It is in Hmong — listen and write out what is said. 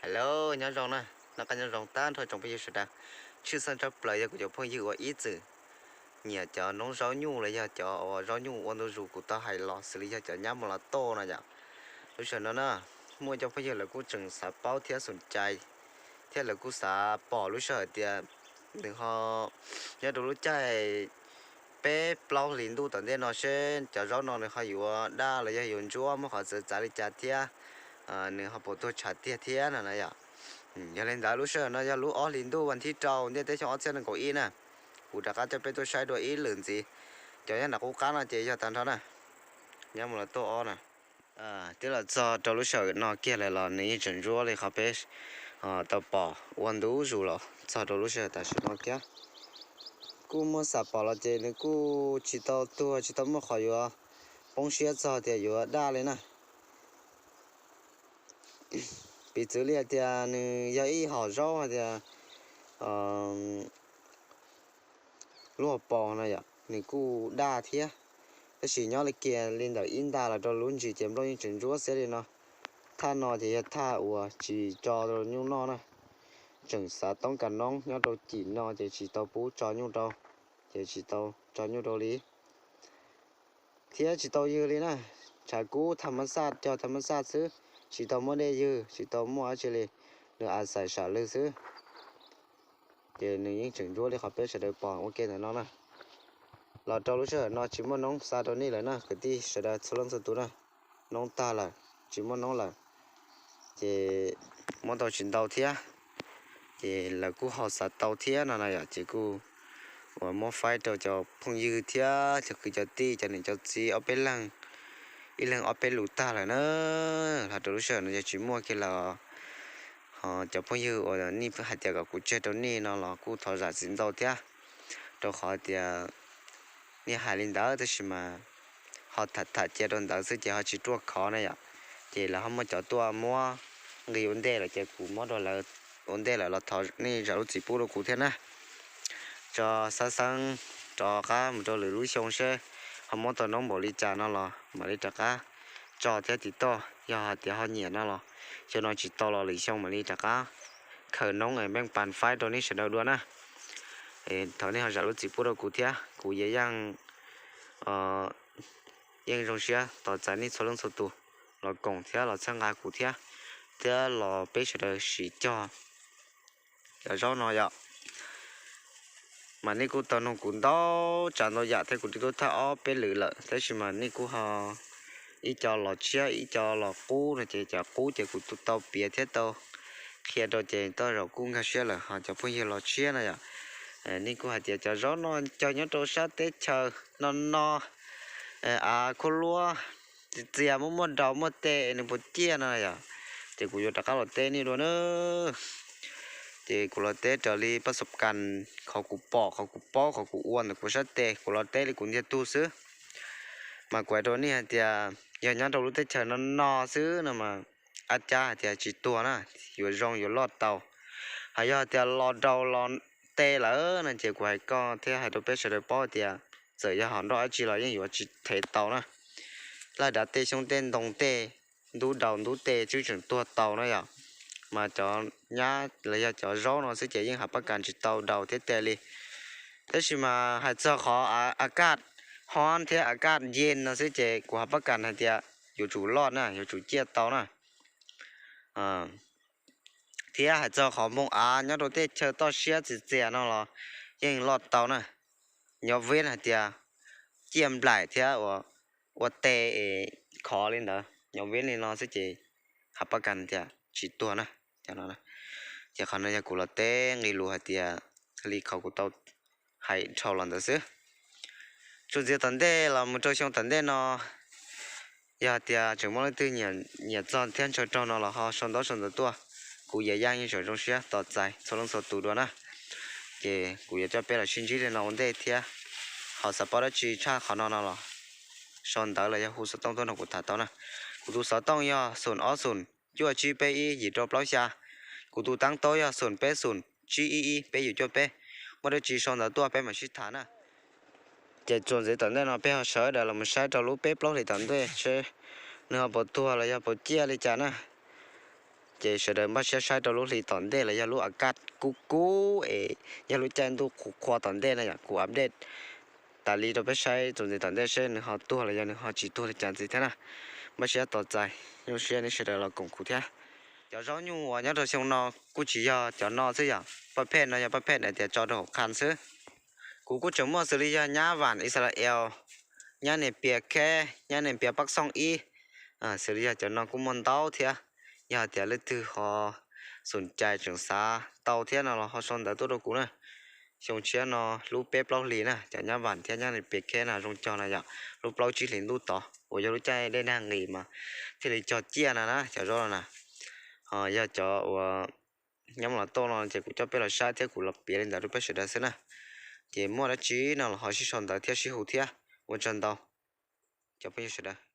Hello, nyob zoo na, noj qab nyob zoo tag nrho tsoom phooj ywg sawv daws. Tshwj xeeb tshaj plaws yog kuv cov phooj ywg uas ib txwm nyiam cov noob zaub nyuj los yog cov uas zaub nyuj ua ntu zus kuv tau hais los xws li yog cov nyab mus los toj no yom. Lub sij hawm no na, muaj cov phooj ywg lawv kuj tseem xav paub thiab xom cai, thiab lawv kuj xav pom lub sij hawm tias nws ho nyob rau lub caij peb plaub hlis ntuj tom ntej no seb cov zaub no nws ho yuav daj los yog yuav ntsuab muaj qhov txawv txav li cas thiab nws ho puas tuag tshav tiag thiab no na yom. Yog li ntawd lub sij hawm no yog lub ob hlis ntuj vas thib rau ntiaj teb xyoo ob txhiab nees nkaum ib na. Kuv rov qab coj peb tuaj saib dua ib lwm ntxiv. Cov nyob nram qub qab no ces yog tag nrho na. Nyab mus los toj ob na. Twb los txog rau lub sij hawm no kiag lawm los nws yeej tseem ntsuab li qhov peb tau pom ua ntu zus los txog rau lub sij hawm tam sim no thiab. Kuj muaj xam pom los ces nws kuj tsis tau tuag tsis tau muaj qhov yuav poob siab txog tias yuav daj li na. Piv txwv li hais tias nws yog ib hom zaub hais tias lub hauv paus no yom, nws kuj daj thiab. Tab sis nyob li kiag li ntawm ib nta los rau lub ntsis ces nplooj yeej tseem ntsuab xiab li no. Thaj no ces yog thaj uas tsis tso rau nyuj noj na. Tseem xav toob kas noob nyob rau cim no ces tsis tau pub tso nyuj rau, ces tsis tau tso nyuj rau li. Thiab tsis tau ywg li na, tshav kub tham mas xaj cog tham mas xaj xwb, tsis tau muaj dej ywg tsis tau muaj dab tsi li, nws a xais sam lwg xwb. Ces nws yeej tseem ntsuab li qhov peb sawv daws pom ua ke ntawm no na. Los rau lub sij hawm no tsis muaj noob xa rau nej lawm na kwv tij sawv daws txhua leej txhua tus na. Noob tag lawm, tsis muaj noob lawm, ces muab tau tsis ntau thiab. Ces lawv kuj ho xav tau thiab no na yom, ces kuj uas muab faib rau cov phooj ywg thiab cov kwv cov tij cov niam cov txiv ob peb leeg, ib leeg ob peb lus tag lawm na. Los rau lub sij hawm no yog tsis muaj kiag lawm, ho cov phooj ywg uas nej hais tias kom kuv tseg rau nej no los kuj thov zam txim ntau thiab, rau qhov tias nej hais li ntawd tab sis mas ho tham tham cia rau ntawd xwb ces ho tsis ruaj khov na yom. Ces lawv ho muaj cov tuaj muab nqis ua ntej lawm ces kuv muab rau lawv ua ntej lawm los thov nej zam lub txim pub rau kuv thiab na. Tso xab xeeb rov qab mus rau lwm lub xyoo seb ho muab tau noob npaum li cas no los mam li rov qab tso thiab tim toj, yog hais tias ho nyiam no los xyoo no tsis tau los lwm xyoo mam li rov qab khaws noob es meej pas faib rau nej sawv daws dua na. Thov nej ho zam lub txim pub rau kuv thiab, kuv yeej, yeej zoo siab tos txais nej txhua leej txhua tus los koom thiab los txhawb nqa kuv thiab, thiab los peb sawv daws sim cog cov zaub no yom. Mas nej kuj tau nug kuv ntau tsav ntau yam thiab kuv twb tuaj thaij ob peb lwm lawm tab sis mas nej kuj ho ib co los tshiab ib co los qub no ces cov qub ces kuv tau piav thiab tau qhia rau ces tej zaum kuj nkag siab lawm, ho cov phooj ywg los tshiab no yom. Nej kuj hais tias cov zaub no cog nyob rau sab teb chaws no no, av khuab luab, txias txias muaj muaj daus muaj tes nws puas ciaj no yom. Ces kuv yuav rov qab los teb nej dua na. Ces kuv los teb raws li paj xom kas, qhov kuv pom qhov kuv paub qhov kuv ua ntawm kuv sab tes kuv los teb li kuv ntiag tug xwb. Mas kuv hais rau nej hais tias yog nyob rau lub teb chaws no no xwb no mas ab cab hais tias tsis tuag na, yuav zoo yuav loj tau. Hos yog tias los daus los tes lawm no ces kuv hais koj thiab hais rau peb sawv daws paub tias txawm yog hom nroj dab tsi los yeej yuav tsis thev tau na. Laj dav tej xyoob tej ntoo tej ntub daus ntub tes twb tseem tuag tau na yom. Mas cov nyab los yog cov zaub no xwb ces yeej hav pab kas tsis tau daus thiab tes li. Tab sis mas hais txog qhov a kaj hob thiab a kaj yej no xwb ces kuv hav pab kas hais tias yuav tsum loj na, yuav tsum ciaj tau na. Thiab hais txog qhov npoo av nyob rau tej chaw toj siab txias txias no los yeej loj tau na. Nyob veb hais tias ciaj nplaim thiab ua tes es khov li ntawd, nyob veb li no xwb ces hav pab kas tias tsis tuag na. Ces qhov no yog kuv los teb nqe lus hais tias li qhov kuv tau hais dhau los ntawd xwb. Txuas ntxiv tom ntej los mus rau xyoo tom ntej no, yog hais tias tseem muaj leej twg nyiam txog thiab ntshaw raug no los ho sau ntaub sau ntawv tuaj, kuv Yaj Yaj yeej tseem zoo siab tos txais txhua leej txhua tus dua na. Ces kuv yuav coj peb los sib ntsib li no ua ntej thiab, ho xav paub dab tsi tshaj qhov no no los sau ntawv los yog hu xov tooj tuaj nrog kuv tham tau na. Kuv tus xov tooj yog xoom ob xoom cuaj tsib peb ib yim rau plaub xya. Kuv tus teeb taub yog xoom peb xoom tsib ib ib peb yim cuaj peb. Muaj dab tsi sau ntawv tuaj peb mam sib tham na. Ces txuas ntxiv tom ntej no peb ho sawv daws los mus saib rau lub peb plaub hlis tom ntej seb nws ho puas tuag los yog puas ciaj li cas na. Ces sawv daws npaj siab saib rau lub hli tom ntej los yog lub a kaj kub kub es yog lub caij ntuj qhuav qhua tom ntej na yom, kuv update tas li rau peb saib txuas ntxiv tom ntej seb nws ho tuag los yog nws ho tsis tuag li cas ntxiv thiab na. Npaj siab tos txais, zoo siab nej sawv daws los koom kuv thiab. Cov zaub nyuj uas nyob rau xyoo no kuj tsis yog cov no xwb yom, paj phej no yog paj phej hais tias tso rau hauv qhan xwb. Kuv kuj tseem muaj xws li yog nyab vam Israel, nyab niam pias kheb, nyab niam pias pab xooj ib, xws li yog cov no kuj muaj ntau thiab. Yog tias leej twg ho xum cai tseem xav tau thiab no los ho sau ntawv tuaj rau kuv na. Xyoo tshiab no lub peb plaub hlis na, cov nyab vam thiab nyab niam pias kheb no zoo cog no yom, lub plaub tsib hlis ntuj tod uas yog lub caij dej nag nqis mas thiaj li cog ciaj no na cov zaub no na. Ho yog cov uas nyob los toj no ces kuv coj peb los saib thiab kuv los piav li ntawd rau peb sawv daws xwb na. Ces muaj dab tsi no los ho sib sau ntawv thiab sib hu thiab. Ua tsaug ntau cov phooj ywg sawv daws.